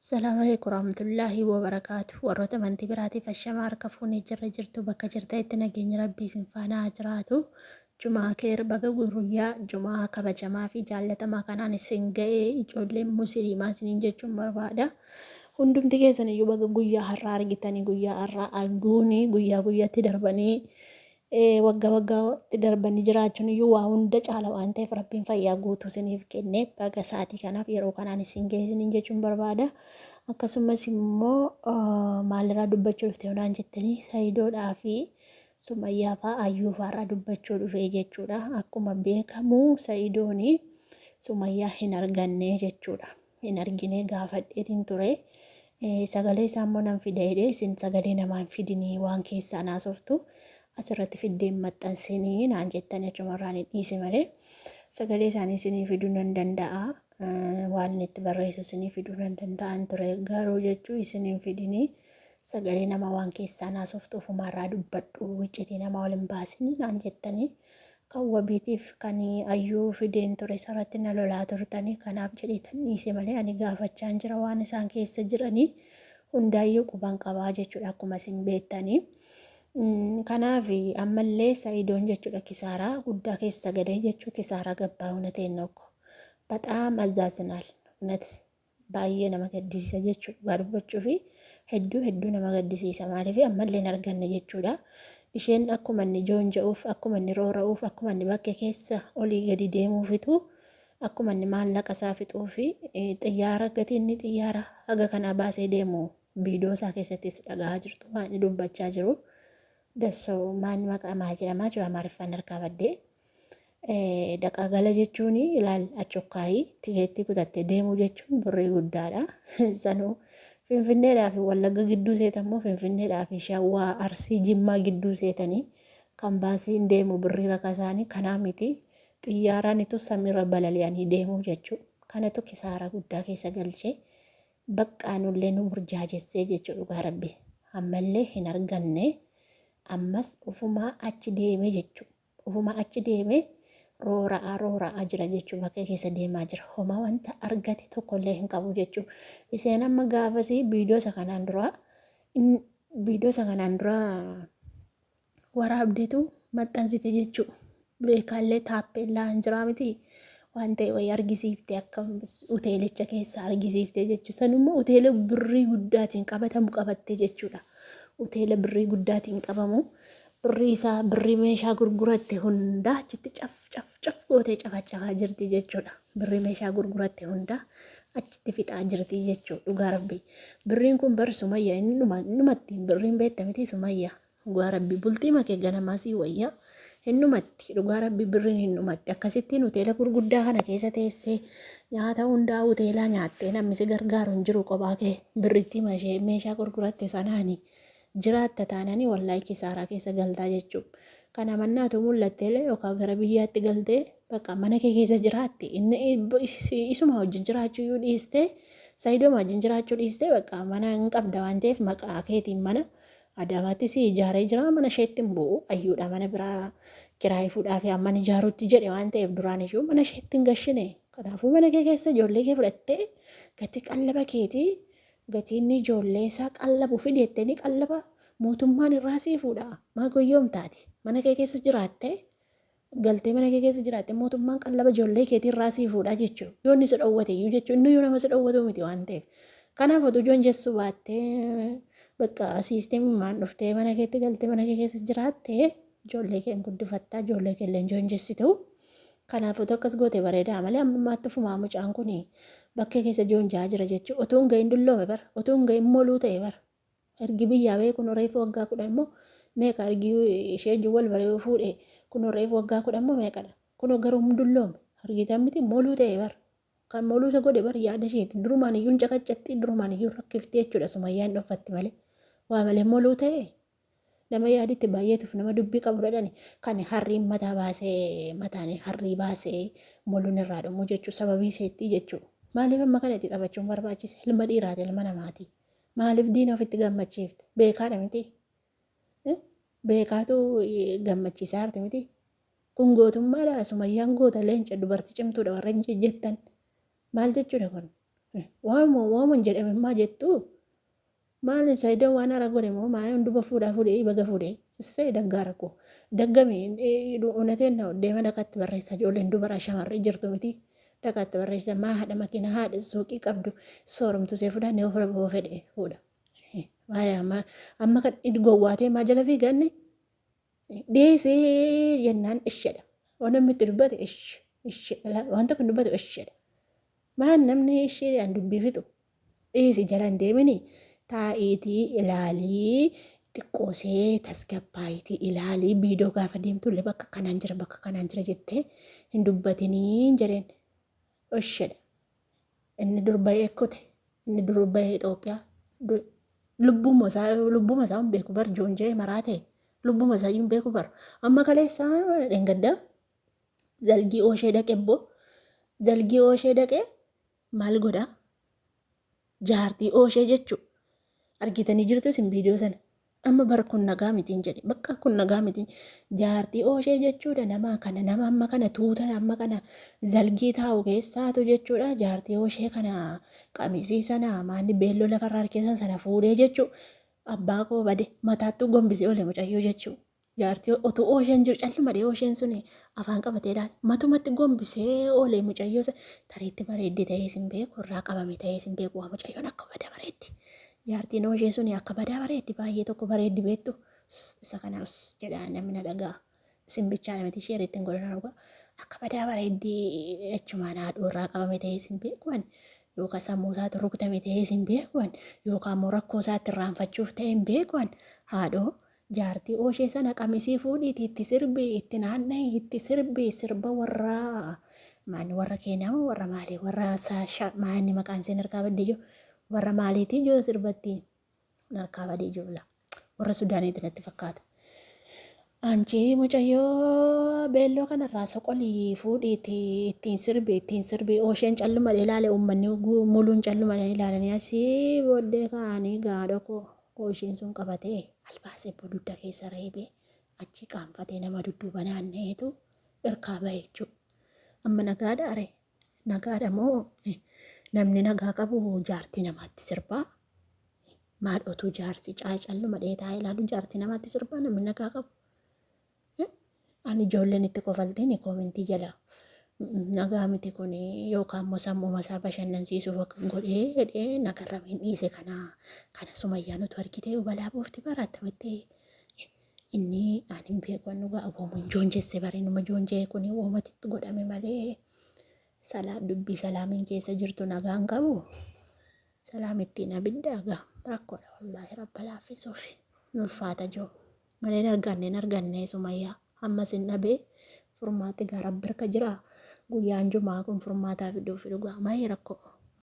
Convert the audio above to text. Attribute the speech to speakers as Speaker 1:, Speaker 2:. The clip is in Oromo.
Speaker 1: Salaam alaikum warahmatullaahi wabarakaatu. Warroota amantii biraatiif ashamaa harka fuunee jirra jirtu bakka jirtanitti nageenyi rabbii isin faana haa jiraatu. Jumaa keer baga guyyaa jumaa kabajamaa fi jaallatamaa kanaan isin ga'ee ijoolleen musliimaa isiniin jechuun barbaada. Hundumti keessan iyyuu baga guyyaa har'aa argitanii guyyaa har'aa arguuni guyyaa guyyaatti darbanii Waggaa waggaatti darbanii jiraachuun iyyuu waa hunda caala waan ta'eef rabbiin fayyaa guutuu isiniif kenne baga sa'aatii kanaaf yeroo kanaan isin ga'e isiniin jechuun barbaada. Akkasumas immoo maalirraa dubbachuu dhufte yoonaan jettanii Sayidoodhaa fi Sumayyaa fa'aa Ayyuu fa'aarraa dubbachuu dhufe jechuudha. Akkuma beekamu Sayidooni Sumayyaa hin arganne jechuudha. Hin argine gaafadheetiin ture. Sagalee isaa immoo nan fida jedhee isin sagalee namaa hin fidinii waan keessaa naasoftu asirratti fiddee hin maxxansinii naan jettanii achumarraan hin dhiise malee sagalee isaanii isinii fiduu nan danda'a. Waan inni itti barreessu isinii fiduu nan danda'an ture garuu jechuu isin hin fidinii sagalee nama waan keessaa naasoftu ofumaarraa dubbadhu iccitii nama wal hin baasinii naan jettanii Kan wabiitiif kan ayyuu fideen ture isarratti na lolaa turtanii kanaaf jedheetan dhiise malee ani gaafachaan jira waan isaan keessa jiranii hundaayyuu quban qabaa jechuudha akkuma isin beektanii. Kanaaf ammallee Sa'idoon jechuudha kisaaraa guddaa keessa galee jechuu kisaaraa gabbaa hunateen nokko. Baxaam azzaazinaal hunat baay'ee nama gaddisiisa jechuudha dhugaa dubbachuufi hedduu hedduu nama gaddisiisa maaliif ammallee hin arganne jechuudha. Isheen akkuma inni joonja'uuf akkuma inni roora'uuf akkuma inni bakkee keessa olii gadi deemuufitu akkuma inni maallaqa isaa fixuufi xiyyaara gatii inni xiyyaara haga kanaa baasee deemu viidiyoo isaa keessattis dhagahaa jirtu waan inni dubbachaa jiru. Dassoo maal maqaa maal jedhamaa jiru Amaariffaan harkaa baddee. Dhaqaa gala jechuun ilaal achokkaayii tikeettii kutattee deemuu jechuun birrii guddaadha. Sanuu Finfinneedhaa fi Wallagga gidduu seetan immoo Finfinneedhaa fi Shawaa Arsii Jimmaa gidduu seetanii kan baasiin deemu birrii rakasaanii kanaa miti xiyyaaraanitu samiirra balali'anii deemuu jechuudha. Kanatu kisaaraa guddaa keessa galchee baqqaa nullee nu burjaajessee jechuudha dhugaa rabbi. Ammallee hin arganne ammas ofumaa achi deeme jechuudha. Ofuma achi deemee roora'aa roora'aa jira jechuun bakkee keessa deemaa jira. Homaa wanta argate tokkollee hin qabu jechuun. Isheen amma gaafasii viidiyoo isa kanaan duraa viidiyoo isa kanaan duraa waraabdeetu maxxansite jechuudha. Beekaallee taappeellaa hin jiraa miti waan ta'e wayii argisiifte akka uteelicha keessa argisiifte jechuudha. Sanummoo uteela birrii guddaatiin qabatamu qabatte jechuudha. Uteela birrii guddaatiin qabamu Birrii isaa birrii meeshaa gurguratte hundaa achitti caf caf caf gootee cafacafaa jirti jechuudha. Birrii meeshaa gurguratte hundaa achitti fixaa jirti jechuudha. Dhugaa rabbii. Birriin kun bar sumayya inni dhuma inni dhumatti birriin beekta miti sumayya. Dhugaa rabbii bultii makee ganamaa sii wayya. Hin dhumatti dhugaa rabbii birriin hin dhumatti. Akkasittiin hoteela gurguddaa kana keessa teessee nyaata hundaa hoteelaa nyaattee namni si gargaaru hin jiru kophaa kee birrittii meeshaa gurguratte sanaani. Jiraatta taanani wallahi kisaaraa keessa galtaa jechuu. Kana mannaa utuu mul'atteellee yookaan gara biyyaatti galtee bakka mana kee keessa jiraatte inni isuma wajjin jiraachuu iyyuu dhiistee Saidoma wajjin jiraachuu dhiistee bakka mana hin qabda waan ta'eef maqaa keetiin mana Adaamaatti si ijaaree jira mana isheetti hin bu'u ayyuudha mana biraa kiraayii fuudhaa fi amman ijaaruutti jedhe waan ta'eef duraan iyyuu mana isheetti hin gashine. Kanaafuu mana kee keessa ijoollee kee fudhattee gatii qallaba keetii Gatii inni ijoollee isaa qallabu fidi jetteenii qallaba mootummaan irraa sii fuudha. Maa goyyoomta ati? Mana kee keessa jiraattee galtee mana kee keessa jiraattee mootummaan qallaba ijoollee keetii irraa sii fuudha jechuudha. Yoo inni si dhowwate iyyuu jechuudha. Inni iyyuu nama si dhowwatu miti waan ta'eef. Kanaaf otuu joonjessuu baattee bakka siisteemumaan dhuftee mana keetti galtee mana kee keessa jiraattee ijoollee kee hin guddifattaa ijoollee kee illee hin joonjessitu. Kanaaf utuu akkas goote bareedaa malee amma ammaatti ofumaa mucaan kun bakkee keessa joonja'aa jira jechuudha. Utuu hin gahin dulloome bara. Utuu hin gahin moluu ta'e bara. Ergi biyyaa ba'ee kun reefu waggaa 10 immoo meeqa ergi ishee wajjin wal baree fuudhe kun reefu waggaa 10 immoo meeqadha. Kunoo garuu hin dulloome. Argitan miti moluu ta'e bara. Kan moluu isa godhe bar yaada isheeti. Durumaan iyyuu hin caqaccatti durumaan iyyuu rakkifti jechuudha Sumayyaan dhoffatti malee. Waa malee moluu ta'e. Nama yaaditti baay'eetuuf nama dubbii qabu dhadhani kan harriin mataa baasee mataan harrii baasee moluun irraa dhumuu jechuu sababii iseettii jechuu. Maaliif amma kana itti taphachuun barbaachise? Ilma dhiiraati ilma namaati. Maaliif diina ofitti gammachiifte? Beekaadha miti. Beekaatu gammachiisaa jirti miti. Kun gootummaadha. Sumayyaan goota leenca dubartii cimtuudha warra jettan. Maal jechuudha kun? Waanuma waanuma hin jedhame maa jettu? Maali Sa'idoon waan haaraa godhe moo maali hunduba fuudhaa fuudhee baga fuudhee issee daggaa rakkoo daggame unateen deema dhaqatti barreessaa ijoolleen dubara shamarree jirtu miti dhaqatti barreessaa maa haadha makiina haadha suuqii qabdu sooromtu see fuudhaa ni ofirra boo fedhe fuudha. Amma kan gowwaatee maa jala fiiganne dhiisee jennaan ishedha. Waan namni itti dubbate ish ish waan tokko dubbatu ishedha. Maal namni isheedhaan dubbii fixu? Dhiisi jala hin deemini. Taa'iitii ilaalii xiqqoosee tasgabbaa'iitii ilaalii viidiyoo gaafa deemtu illee bakka kanaan jira bakka kanaan jira jettee hin dubbatinii jedheen. Ishedha. Inni dur ba'ee kute. Inni dur ba'ee Itoophiyaa. Lubbuma isaa lubbuma isaa hin beeku bar joonjee maraa ta'e. Lubbuma isaa hin beeku bar. Amma kaleessa dheengaddaa zalgii ooshee dhaqe bbo. Zalgii ooshee dhaqee maal godha? Jaartii ooshee jechuu argitanii jirtu isin viidiyoo sana. Amma bar kun nagaa mitiin jedhe. Bakka kun nagaa mitiin. Jaartii ooshee jechuudha nama kana nama amma kana tuuta amma kana zalgii taa'u keessaatu jechuudha. Jaartii ooshee kana qamisii sana maanni beelloo lafarraa harkisan sana fuudhee jechuu. Abbaa koo bade mataattuu gombisee oole mucayyoo jechuu. Jaartii otuu oosheen jiru calluma dhee oosheen suni afaan qabatee ilaala. Matumatti gombisee oolee mucayyoo tariitti bareeddi ta'ee sin beeku irraa qabame ta'ee sin beeku waa mucayyoon akka badaa bareeddi. Jaartiin ooshee suni akka badaa bareeddi baay'ee tokko bareeddi beektu isa kana jedhaa namni na dhagaa. Isin bichaa namatti ishee ittiin godhan dhugaa akka badaa bareeddi achumaan haadhoo irraa qabame ta'ee sin beeku ani yookaan sammuu isaatti rukutame ta'ee sin beeku ani yookaan immoo rakkoo isaatti irraanfachuuf ta'ee hin beeku ani haadhoo Jaartii ooshee sana qamisii fuudhiiti itti sirbi itti naanna'i itti sirbi sirba warra maanni warra keenyaa moo warra maalii warra maanni maqaan isheen harkaa baddee jiru warra maaliitii jiru sirbatti harkaa badee jiru la warra Sudaaniiti natti fakkaata. Anchi mucayyoo beelloo kanarraa soqolii fuudhiiti ittiin sirbi ittiin sirbi oosheen calluma ilaale uummanni muluun calluma ilaalanii asii booddee ka'anii gaadha koo. Oosheen sun qabatee albaasee ebboo dugda keessa reebee achi qaanfatee nama dudduuba naanna'eetu irkaa bahe jechuudha. Amma nagaadha are nagaadha moo namni nagaa qabu jaartii namaatti sirbaa maal otuu jaarsi caacalluma dheetaa ilaalu jaartii namaatti sirbaa namni nagaa qabu. Ani ijoolleen itti kofaltiin koomentii jala nagaa miti kun yookaan immoo sammuma isaa bashannansiisuuf akka godhee jedhee nagarramiin dhiise kana kana sumayyaan utuu argitee balaa buufti bara attamitti inni ani hin beeku annu gaa wooma joonjesse bari numa joonjee kun woomatitti godhame malee salaa dubbii salaamiin keessa jirtu nagaan qabu salaamittiin abidda gaa rakkoodha wallaahi rabba laaffisuuf nulfaata joo. Malee hin arganne hin arganne sumayyaa ammas hin dhabee furmaati gaa rabbi harka jira guyyaan jumaa kun furmaataa fiduufi dhugaa maayii rakkoo.